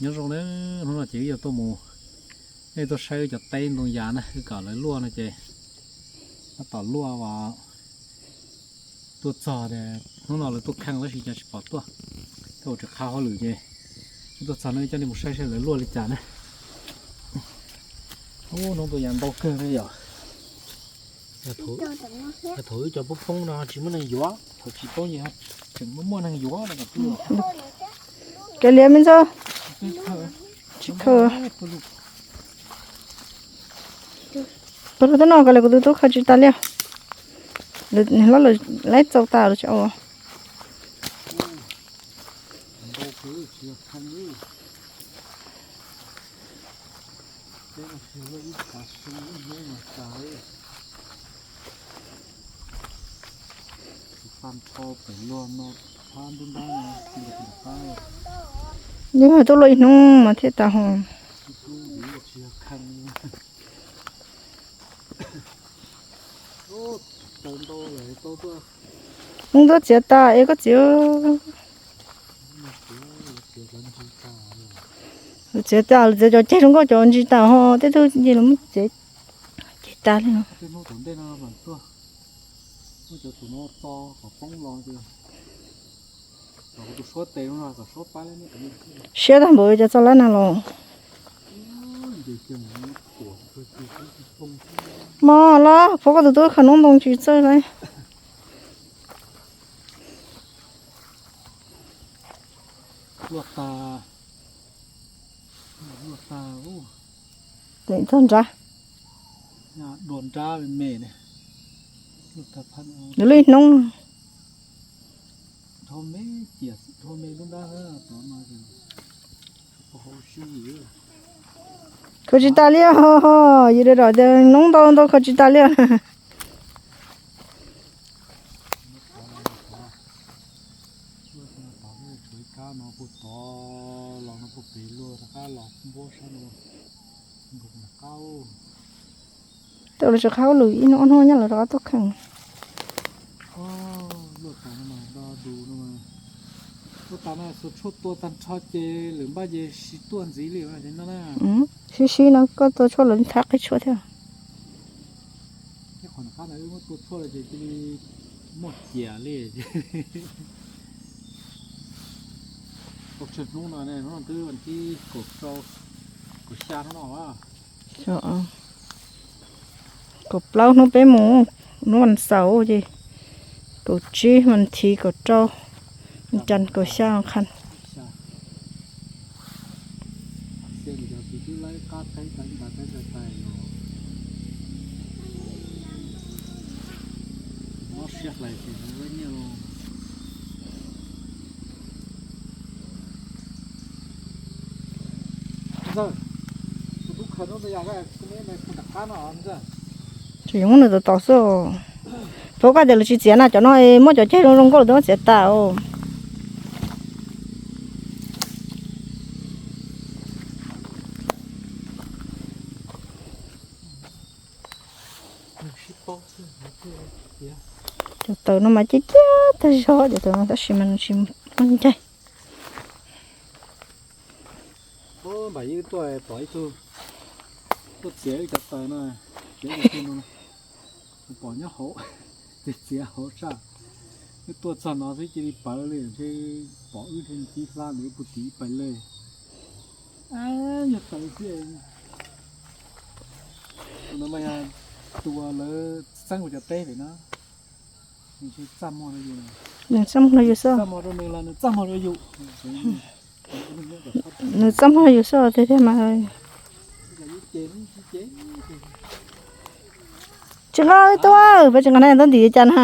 Nyob zoo na, hnub no ces wb yuav tuaj mus, nej tuaj saib wb cov teb ntoo yas na, wb kom lawv luaj no ces tab tom luaj as. Tuaj txog, hnub no lawv tuaj kheej tab sis cas tsis pom tuaj, tej zaum tsis qha hauj lwm ces wb tuaj txog no coj nej mus saib saib lawv luaj li cas na. Ub, hnub ntoo yas ntau kawg li yom. Thaum wb cov poob poob no tsis muaj neeg yuav, thaum tsis poob ces tseem muaj muaj neeg yuav no. Kev liam me ntxhais, tsis khaws. Pab lub tub no ko lawv kuv tus tub khaws tsis tas li. Lawv hlob lawv laib txaus tas lawv tsis ua. Yeej tuaj luaj ib hnub mas thiaj tas hos. Hnub ntub txiav tas es koj txiav. Lawv txiav tas, lawv txiav cov ceg zoo nkauj cov ntsis tas ho tej tug ces lawv muab txiav ceg tas li. Siab tag npaum cov txoj lab na los. Mog los pab koj tus tub khaws noob ntoo tsis txawj li. Txog nrad. Nws lub ib hnub. Khaws tsis tas li os, yus da dom tias noob ntau ntau khaws tsis tas li os. Tau lawv tseem qab lwm ib hnub ob hnub nyob lawv rov qab tuaj kheej. Luaj tas no mas, luaj tas no xus tshuaj tua tag nrho ces lwm npaj ces sib tuaj ntxiv li no na. Sib sib no koj tua tshuaj lawv thab qig tshuaj thiab. Tej qhov nram qab no wb muab tua tshuaj los ces cia li muaj ciam li. Tau tsawg hnub no ne, hnub no twb vas thib kaum rau, kaum xya hnub no. Kaum plaub hnub peb mus, hnub vas xaum ces kaum tsib vas thib kaum rau, cas kaum xya qha. Tseem yuav muab nws tom tom xwb. Pab koj tias lawv tsis txiav na, cov no muab cov ceg zoo zoo nkauj lawv twb muab txiav tas os. Cov taws no mas ciaj ciaj tag zog cov taws no tab sis mas nws tsis muaj ncaig. Npam yeej tuaj pom ib tug tuaj txiav ib cov taws no, txiav tus no, kuv pom nyob hauv, txiav txiav hauv saj. Wb tuaj txog no xwb cia li pawv li, ntshe pom wb ntshe ntiv hla ntawd wb puag tim ib pais lej. Nyuag taws xwb. Tus no mas yog tus uas lawv txeeb kuv cov teb pem no. Nws txaj muag rau yus, nws txaj muag rau yus xwb, txaj muag rau nws los nws txaj muag rau yus. Nws txaj muag rau yus xwb tiag tiag mas. Tsis nqa wb tuaj, peb tsis nqa na, ntaub ntim cas na,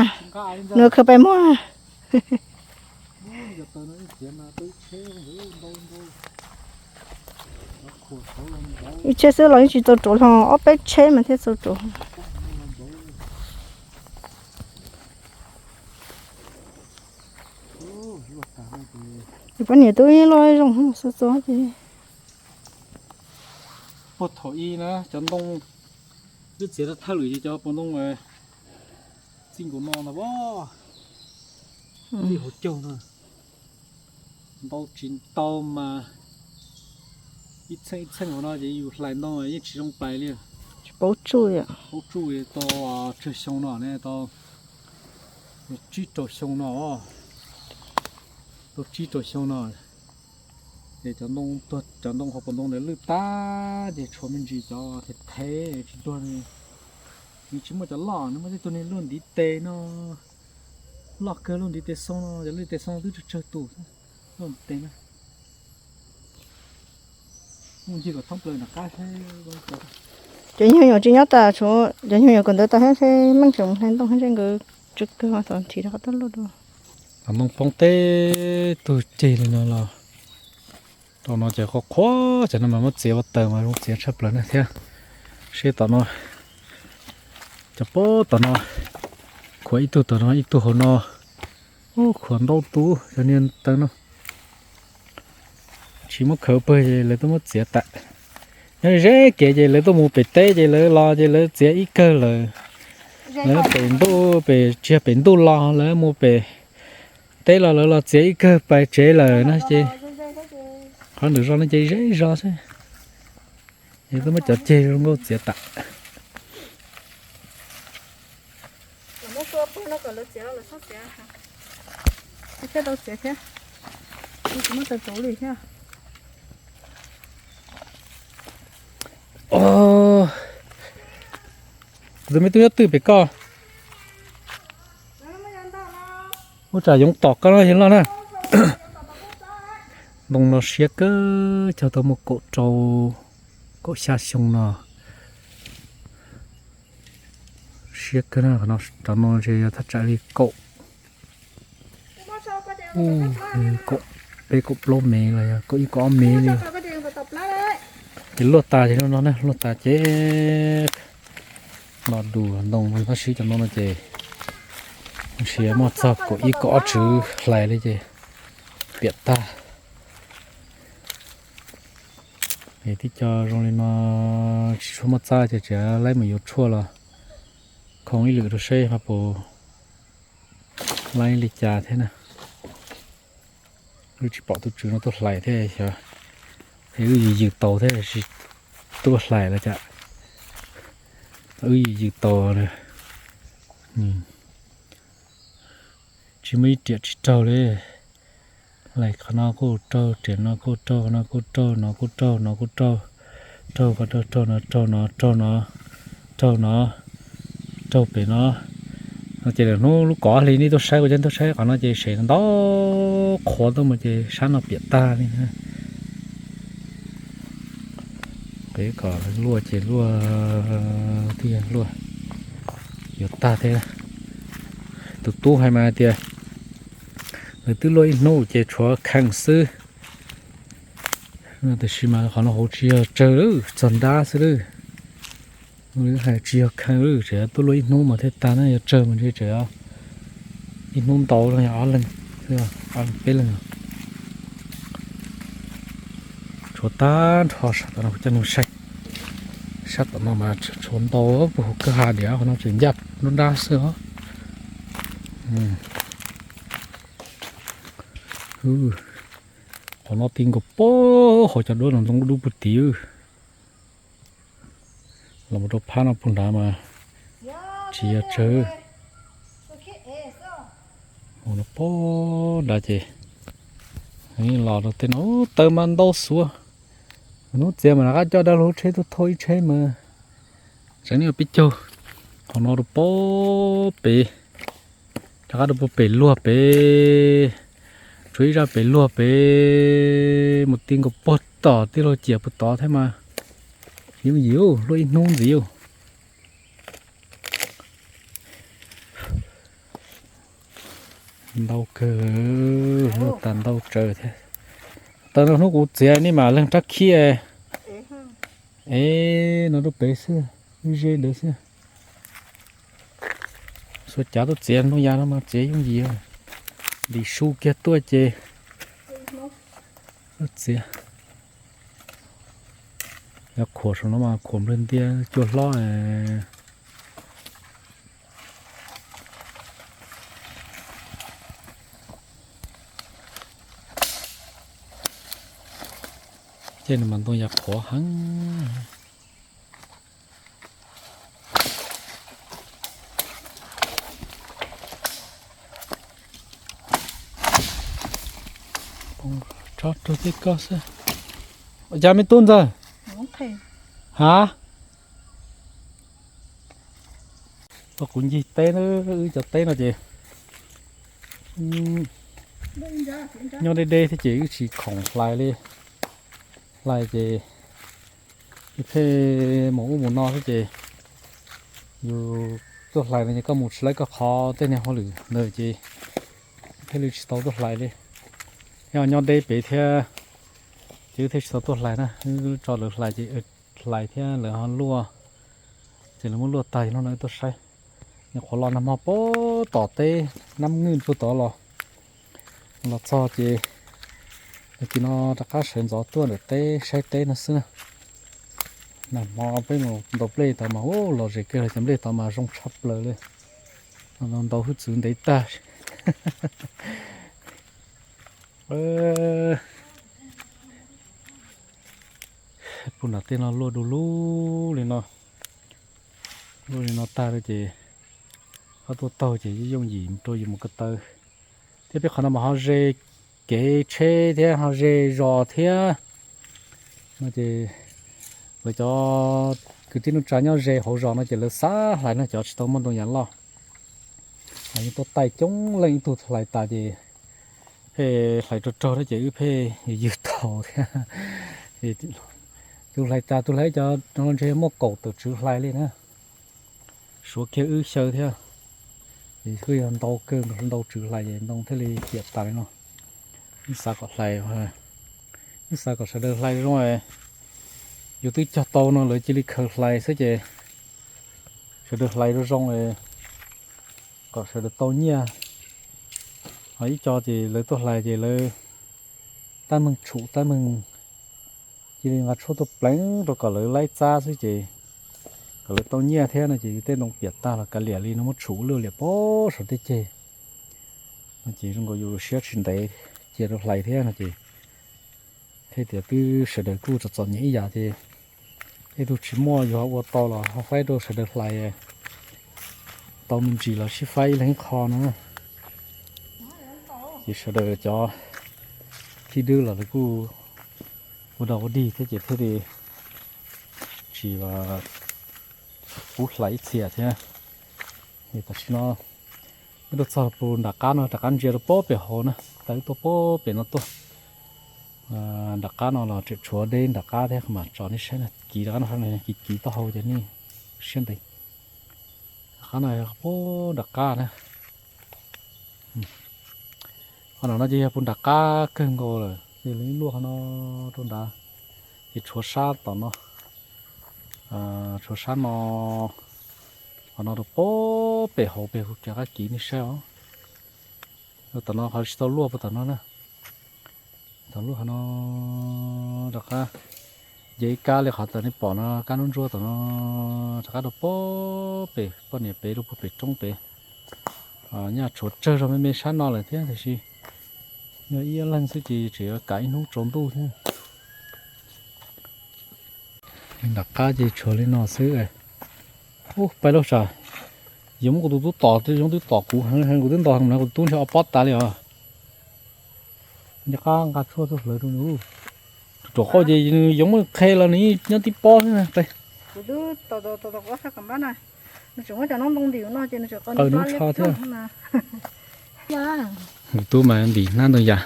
nws khaws pais muag. Ib tsheb xwb los yeej tsis txaus rau hlo, ob peb tsheb mas thiaj txaus rau. Poj niam twb luaj zoo xwb txo ces. Puag thaum ub na cov ntoo, twb txiav thawj lwm ces cov puas ntoo txij nkaus no ntag, txij hauv caug no. Ntau tsis ntau mas Ib txheej ib txheej hauv no ces yus hlais ntoo yeej tsis zoo pais li. Tsis paub tsuj li. Paub tsuj li tau tsawg xyoo no ne, tau tsib rau xyoo no, tau tsib rau xyoo no. Ces cov ntoo, cov ntoo hauv paus ntoo ntawd lwj tag ces tshuav me ntsis cov thev thev tsis tuag li. Nws tsis muaj cov loj, nws muaj tej tug niag luaj ntiv tes no, loj kawg luaj ntiv tes xoo no, cov luaj ntiv tes xoo twb tsawg tsawg tus luaj ntiv tes na. Ncig kom thoob plaws nram qab seb. Cov nyuag nyuam tsis nyob tas, tshuav cov nyuag nyuam kawm ntawv tas thiab, meej tseem mus hlais ntoo thiab, ntshe nkawd tsw kawg mas txhob nrhiav rau qhov toj luaj dua. Cov ntoo poob teb tug ceg li no los rau no ces qhuav qhuav, cov no mas muab txiav ua taws mas zoo txiav tshaj plaws na thiab. Seb tom no, cov poob tom no, khuam ib tug tom no ib tug hauv no, khuam ntau tus cov niag taw no. Tsis muab khaws pawg ces lawv tuaj muab txiav tas. Nyob ze kev ces lawv tuaj mus pem teb ces lawv los ces lawv txiav ib kawg lawm. Lawv pem ntuj, pem tsis yog pem ntuj los lawv mus pem teb los lawv los txiav ib kawg pais tsev lawm no ces qhov ntawm zos no ces ze zos xwb. Ces tuaj muab cov ceg zoo nkauj txiav tas. Tus me tub nyob twg pem koj? Ua tsam yoov tom koj no yog loj na. Ntoo no siab kawg, cog tau muaj kaum rau, kaum xya xyoo no. Siab kawg na, qhov no, cov no ntshe yog thaj tsam li kaum, kaum peb kaum plaub mev los yog kaum ib kaum ob mev li. Ces luaj tas ces no no na, luaj tas ces no dus ntoo tab sis cov no no ces ntshe muaj txog kaum ib kaum ob tswv hlais li ces piam tag. Es tib co zoo li no tsis tshua muaj txaj ces tseem laib mus yuav tshuaj los khoo ib lwm rau seb ho puas laib li cas thiab na. Wb tsis pom tus tswv no tuaj hlais thiab xyov, es wb yws yws taus thiab tsis tuaj hlais los cas. Wb yws yws taus, tsis muaj ib riam tsis raug li. Hlais qhov no kuj raug, riam no kuj raug, qhov no kuj raug, no kuj raug, no kuj raug, raug ko raug, raug no, raug no, raug no, raug no, raug pem no. No ces lawm hnub lub kaum ob hlis nej tuaj saib, kuv coj tuaj saib qhov no ces seem ntau qhuav tuaj mus ces sab no piam tag li. Peb kom luaj ces luaj, twb yog luaj yuav tag thiab. Tus tub hais mas hais tias nws twb luaj ib hnub ces tshuav kheej xwb. Tiam sis mas qhov no hauv tsis yog tsawg lawm, txog nrab xwb lawm. Hais tsis yog kheej lawm, tseem tuaj luaj ib hnub mas thiaj tag na, yog tsawg mas ntshe tseem ib hnub ntau los yog ob leeg, ob leeg peb leeg. Tshuav tag nrho sab tom no, kuv coj nej saib. Sab tom no mas tshuav ntau, puag hauv kwj ha diam, qhov no tseem ncaj nruab nrab xwb os. Qhov no ti nkaus pag hauv cov duab no ntoo dub dub puag tid. Los mus rau phab no puag nrad mas tsis yog tsawg. Mus no pag nrad ces los rau tej no taw mas ntau xuav. Hnub txiav mas rov qab coj dab laug lub tsheb tuaj thauj ib tsheb mas tseem ib peb caug. Qhov no rau pag pem, rov qab rau pag pem luag pem, tshuav ib zaj pem luag pem, mus ti nkaus puag tom tij laug ciam puag tod thiab mas yooj yim luaj ib hnub ntxiv. Ntau kawg, luaj tas ntau tsawg thiab. Taw no hnub kuv txiav nej mam leeg rab khib. Es no rau pem xwb, ze ntawd xwb. Xuas cav tuaj txiav ntoo yas no mas txiav yooj yim. Ntim su kiag tuaj ces tuaj txiav. Yog khuam saum no mas khuam nplawg ntiab cua hlob. Tej no mas ntoo yas qhuav heev. Tso rau tej koj xwb. Ua cas me tub ntxawg? Ha? Ua kuv ncig teb na, wb cov teb no ces nyob deb deb thiab ces wb tsis khoom hlais li. Hlais ces pheej mus ub mus no xwb ces yus tuaj hlais no ces koj mus tsis laib koj qhov tej niag hauj lwm ntawd ces thiaj li tsis tau tuaj hlais li. Yog nyob deb pem thiab ces wb thiaj tsis tau tuaj hlais na, wb tso lawv hlais ces hlais thiab lawv ho luaj, ces lawv muab luaj tag hnub no wb tuaj saib. Nyuam qhuav los nag hmo puag tom teb Nab Nwj puag tod los, los txog ces tag kis no rov qab sawv ntxov tuaj ntawm teb saib teb no xwb na. Nag hmo peb mus ntaus nplej tod mas ub los ze kawg li, cov nplej tod mas zoo tshaj plaws li. Ntaus hwj txwv ntev tag. Puag nram tej no luaj du lug li no, luaj li no tag lawm ces koj tuaj taug ces yooj yim rau yus mus ko taw. Thiab peb qhov no mas ho ze kev tsheb thiab ho ze zos thiab no ces lawv cov kwv tij neej tsa nyob ze hauv zos no ces lawv xav hlais no, cov tsis tau muaj ntoo yas loj. Yeej tuaj taij coob leej, ib tug hlais tas ces pheej hlais rog rog thiab ces wb pheej ywg tau thiab. Tus hlais tas tus hlais cov no ntshe muaj kaum tawm tswv hlais li na. Suav kiag wb xyaw thiab. Es kuj yog ntau kawg, ntau tswv hlais es ntoo thiaj li piam tas li no. Wb xav kom hlais, wb xav kom sawv daws hlais zoo, yus twb cog tau no lawv cia li khaws hlais xwb ces sawv daws hlais zoo zoo kom sawv daws tau nyiaj. Ho ib co ces lawv tuaj hlais ces lawv tab meeg tshum tab meeg cia li nqa tshuaj tuaj pleev rau kom lawv laib txab xwb ces kom lawv tau nyiaj thiab no ces yus tej ntoo piam tag los kav liam li no muab tshum lwj liam pob saum tej ceg no ces zoo nkaus yus siab tsis ntev cia rau hlais thiab no ces thiaj tias twb sawv daws kuj txom txom nyem ib yam ces tej tug tsis muaj yus ho ua tau los ho faib rau sawv daws hlais tau me ntsis los sib faib ib leeg ib qho no. Ces sawv daws cov thij dwb los lawv kuj ua dog ua dig thiab ces thiaj li tsis pub hlais ib txhia thiab. Tam sim no wb tuaj txog pus nram qab no rov qab ntsia rau pob pem hauv na, tas wb tuaj pob pem no tuaj. Nram qab no los tseem tshuav deb nram qab thiab, mam tso nej saib na, kiv rov qab no, kiv kiv taub hau ces nej siab ntev. Nram qab no yog pub nram qab na. Qhov no ces yog pus nram qab kawg nkaus lawm, ces lawv luaj qhov no rau nrad, ces tshuav sab tom no, tshuav sab no, qhov no rau pob pem hauv pem kuv rov qab kiv nej saib os. Tom no qhov tsis tau luaj puag tom no na. Tau luaj qhov no rov qab, nce ib kab li qhov tawm nej pom no kab ntsuab ntsuab tom no, rov qab rau pob pem poj niam pem rau puag pem roob pem. Nyaj tshuav tsawg zog me me sab no lawm thiab tiam sis yog ib leeg xwb ces tseem yuav kam ib hnub tsaus ntuj thiab. Nram qab ces tshuav li no xwb. Ub, pais lauj sam, yog muab kuv tus tub tom, zoo twb tom kuv heev heev, kuv twb ntaus heev na, kuv tus tub ntshe ob pob tas li os. Nco qab nqa tshuaj tuaj hlawv rau nws. Ruam qauj ces nws yuav muaj qhe los nws nyob tib pob xwb na. Qaws noob tsho thiab. Kuv tub mas ntim hnab ntoo yas,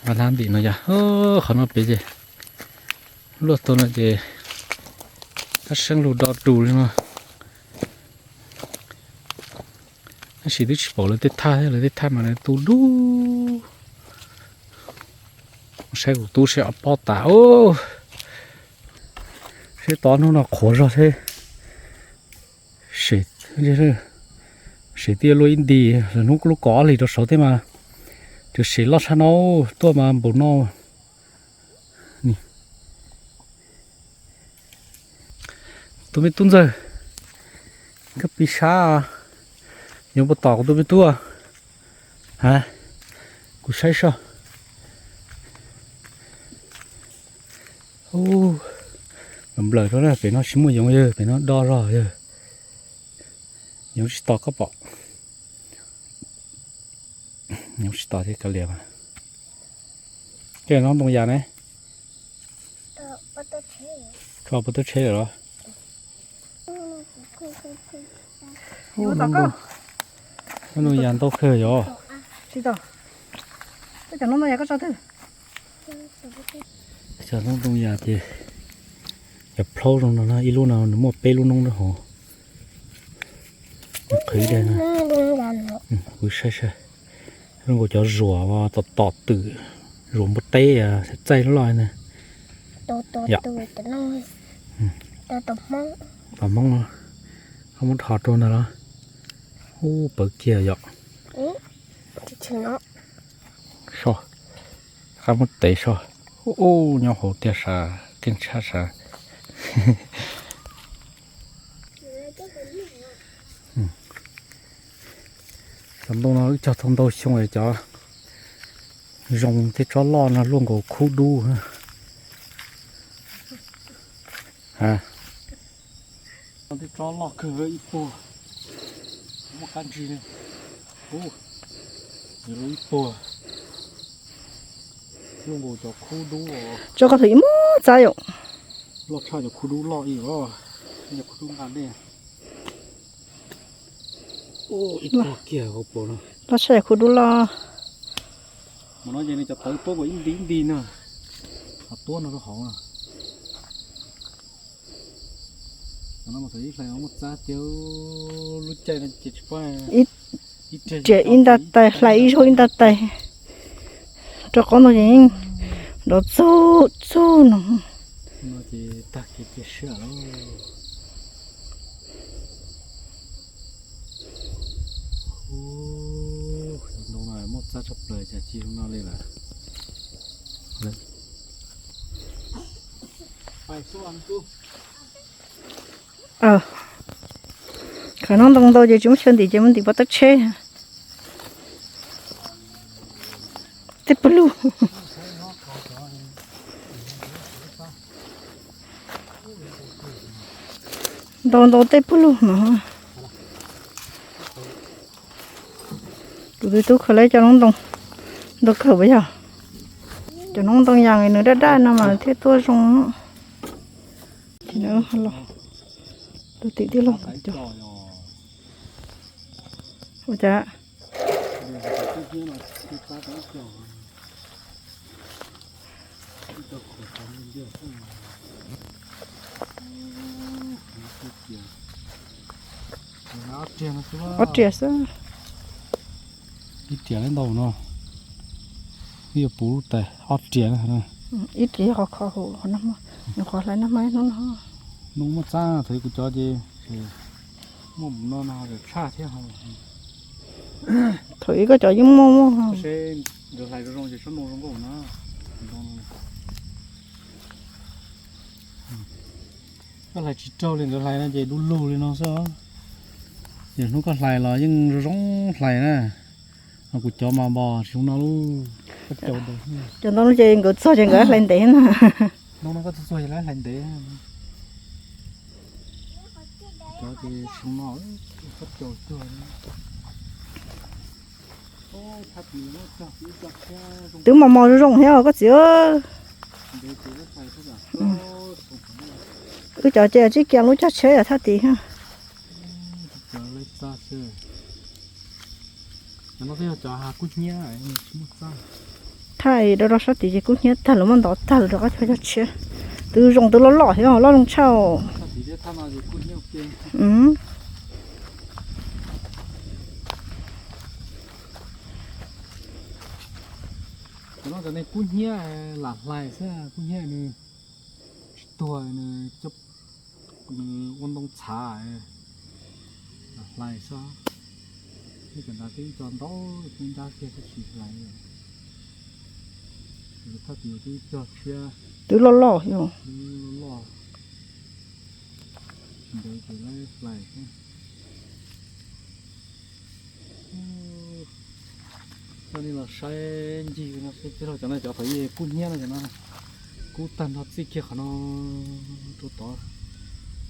nqa hnab ntim no yas. Qhov no pem ces luaj tau no ces tab seeb lug do dus li no. Tab sis twb tsis pom lawv tej thaj thiab, lawv tej thaj mas lawv tu dub. Saib kuv tub seb ob pob tas. Seb tod hnub no qhuav zog thiab. Sev, sev twb yuav luaj ib nti, lwm hnub kuj lub kom ob hlis rau saud thiab mas. Tseem sev loj tshaj no, tuaj mas npaum no. Tus me tub ntxawg, koj pis sab, yuav puas tom kuv tus me tub? Ha, kuv saib soj. Ub, nplaws rau na, pem no tsis muaj yoov yawg, pem no do zog yawg. Yoov tsis tos koj pom. Yoov tsis tos thiab kav liam mas. Koj no ntoo yas ne? Koj puas tub tsheb lawm los? Ntoo yas ntau kawg yom. Cov ntoo yas ces cov plaub zoo no na, ib lub no nws muaj peb lub noob rau hauv. Qhwv daim no, kuv saib saib. Zoo nkaus cov zuas tom tom twm, zuas npua teb, txaij loj na. Tom Hmoob, qab muab rho rau ntawd los. Ub, pawv kiag yom. Soj, qab muab tev soj. Ub, nyob hauv tiag sav, keej tshaj sav. Cov ntoo no wb cog tau ntau xyoo, cov zoo thiab tsob loj no luaj nkaus khub dub. Tej tsob loj kawg, ib puag, muaj qab ntsig li, ib puag, luaj nkaus cov khub dub. Tso koj thaum ib muab txab yom. Loj tshaj cov khub dub loj ib, cov khub dub nqa dej. Ib puag kiag hauv paus no. Loj tshaj cov khub dub loj. Mas no ces nws cov tawv tuab nkaus ib nti ib nti na, ho tuab no rau hauv na. Thaum ib hlais muaj txab tiag, lub caij no ces tsis paub, riam ib nta tais, hlais ib zaug ib nta tais, rau qhov ntawd ces yeej nrov txug txug no. No ces tag kev cia siab lawm. Ntoo no muaj txab tshaj plaws, cas ci zoo no li lawm. Khaws noob ntoo ntau ces tsis muab xyaw ntim ces muab ntim pov tawb tsheb. Tej pawg lug. Ntau ntau tej pawg lug no. Kuv tus tub khaws lawm cov noob ntoo ntau kawg puas yog? Cov noob ntoo yas nws daj daj no mas thiaj tuaj zoo. Tus tim tij laug cov. Ua cas? Ob riam xwb. Ib riam li ntau no, ib yuav puv lub tais ob riam. Ib riam yog qhov kho hauv, qhov hlais nag hmab hnub no. Hnub muaj txab thaum kuv cov ces muaj mus no no tshaj thiab. Thaum ib koj cov yeej muaj muaj. Seb nkawd hlais zoo zoo ces tsob ntoo zoo nkauj na. Koj hlais tsis raug li nkawd hlais no ces du lug li no xwb. Ces hnub koj hlais los yeej zoo zoo hlais na. Kuv cov mas npog tsis zoo no lub. Cov ntoo ces nkawd txog ces nkawd hlais ntev na. Ntoo no koj txog txog ces lawv hlais ntev. Cov ces tsis zoo no, koj cau tuag. Twb mos mos zoo zoo thiab koj txiv. Wb cov ces tsib kiag lub cog tsheb thaj tim. Thaj do do sab tid ces kub hnyiab tag, lawv muab ntov tag lawm rov qab cog cog tshiab. Twb zoo twb loj loj thiab loj zoo tshaj. Cov no cov nej kub hnyiab lam hlais xwb, kub hnyiab nws tsis tuag, nws ua ntoo txhav lam hlais xwb. Nej cov nrad twb ib co ntau, twb nrab kiag twb tsis hlais. Thaj tim twb cog tshiab. Twb loj loj, loj loj. Ntev ces lawv hlais xwb. Coj nej los saib ncig no xwb, cov no cov thaum ub kub hnyiab no, cov no kub Kub tag nrho txij kiag qhov no rau tod,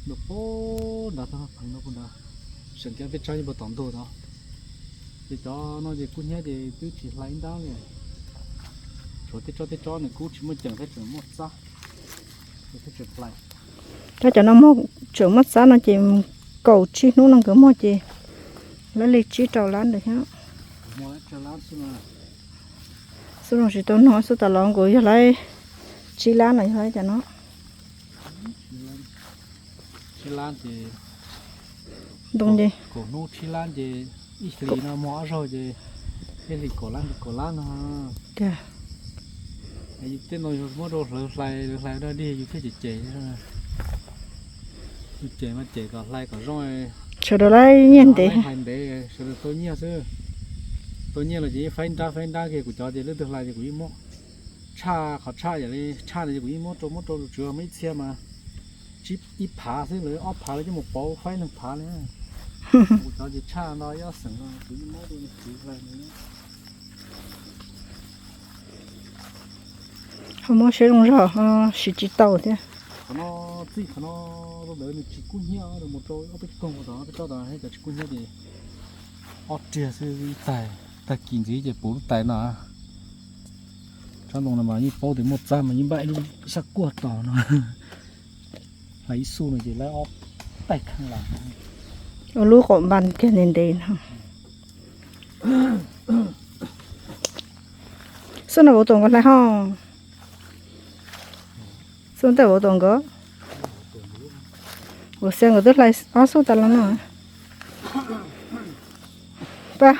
nram pem nrad tag nrho pheev no puag nrad, seem kiag tej tsob nyob puag tom ntug tod. Ces cov no ces kub hnyiab ces twb tsis hlais ib nrab li. Tshuav tej tsob tej tsob nws kub tsis muaj ceem thiab tseem muaj txab, ces thiaj tseem hlais. Tab cov no muaj, tseem muaj txab no ces kaum tsib hnub no nkawd muag ces lawv li tsib rau lab ntawd thiab. Xub zoo tsis tau nug, xub tas los nkaus yog lawv tsib lab no yog lawv cov no. Tsib lab ces ntoo ces kaum hnub tsib lab ces ib hlis no muag ob zaug ces ib hlis kaum lab, hlis kaum lab no. Tiag. Yus tej no yus muab rau lawv hlais, lawv hlais dog dig yus thiaj cem cem. Yus cem mas cem kom hlais kom zoo. Sawv daws laib nyiaj ntev, hlais ntev sawv daws tau nyiaj xwb. Tau nyiaj los ces yeej faib nrab faib nrab kiag, kuv cov ces leej twg hlais ces kuv yeej muab. Tshaj qhov tshaj yam li tshaj no ces kuv yeej muab rau, muab rau tus tswv muaj ib txhia mas ib phav xwb, lawv ob phav lawv coj mus pauv faib leej phav li. Kuv cov ces tshaj no ib ob xeem no kuv yeej muab rau tus tswv hlais. Ho muab siab zoo zog ho siv tsis tau thiab. Qhov no txij qhov no rau ntawd nws tsis kub hnyiab, mus rau ob peb koog tod, peb tsob tod thiab cov tsis kub hnyiab ces ob riag xwb, ib tais, tag kis ntxiv ces puv lub tais no. Tsob ntoo no mas yeej paub tias muaj txab mas yeej npaj ib lub sab kuaj tos no. Hlais ib xub no ces lawv ob tais kheej lawm. Ua lub qaum npas kiag ntev ntev no. Xub no vauv tuam nkawd hlais ho. Xub no tej vauv tuam nkawd. Vauv xia nkawd twb hlais ob xub tas los no. Pa,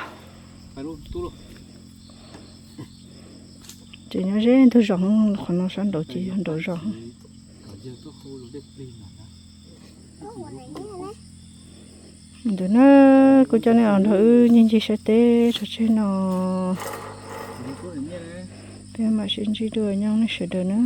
ces nyob ze ntug zos, qhov no sab nraud ces yog nraum zos. Ntawd na, kuv coj nej los nrog wb ncig ncig saib teb tso tseg no. Peb mam sib ntsib dua, nyob nej sawv daws na.